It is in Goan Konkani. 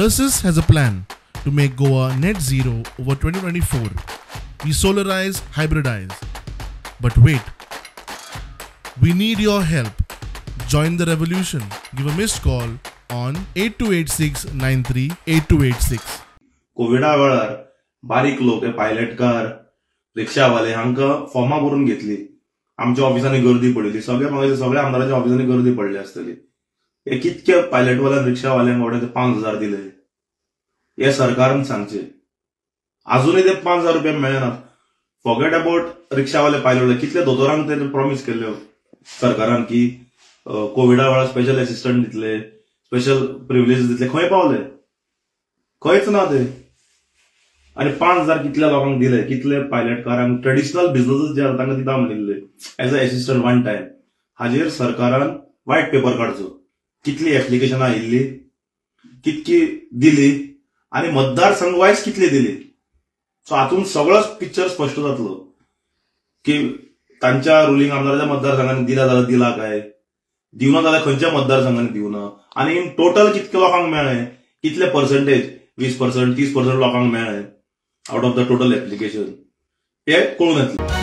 Tersus has a plan to make Goa net zero over 2024. We solarize, hybridize. But wait, we need your help. Join the revolution. Give a missed call on 8286938286. कोविडा वेळार बारीक लोक, हे पायलटकार, रिक्षावाले हांकां फॉर्मां भरून घेतली. आमच्या ऑफिसांनी गर्दी पडिल्ली, सगळ्या म्हाका सगळ्या आमदारांच्या ऑफिसांनी गर्दी पडली आसतली. हे कितके पायलटवाल्यांक, रिक्षावाल्यांक बाबड्यांक 5,000 दिले हे सरकारान सांगचे. अजूनय ते 5,000 रुपया मेळनात. फॉरगेट अबाउट रिक्षावाले, पायलटवाले, कितले दोतोरांक ते प्रॉमीस केल्ले सरकारान की कोविडा वेळार स्पेशल एसिस्टंट दितले, स्पेशल प्रिविलेज दितले, खंय पावले? खंयच ना ते. आनी 5,000 कितल्या लोकांक दिले, कितले पायलटकारांक, ट्रेडिशनल बिझनसीस जे आसा तांकां दिता म्हणिल्ले as a assistant one time. हाजेर सरकारान वायट पेपर काडचो, कितली एप्लिकेशनां आयिल्ली, कितकी दिली आनी मतदारसंघ वायज कितली दिली. सो हातूंत सगळोच पिक्चर स्पश्ट जातलो की तांच्या रुलींग आमदाराच्या मतदारसंघांनी दिला जाल्यार दिला काय, दिवना जाल्यार खंयच्या मतदारसंघांनी दिवना, आनी इन टोटल कितके लोकांक मेळ्ळें, कितले पर्संटेज, 20% 30% लोकांक मेळ्ळें out of the total application, हे कळून येतलें.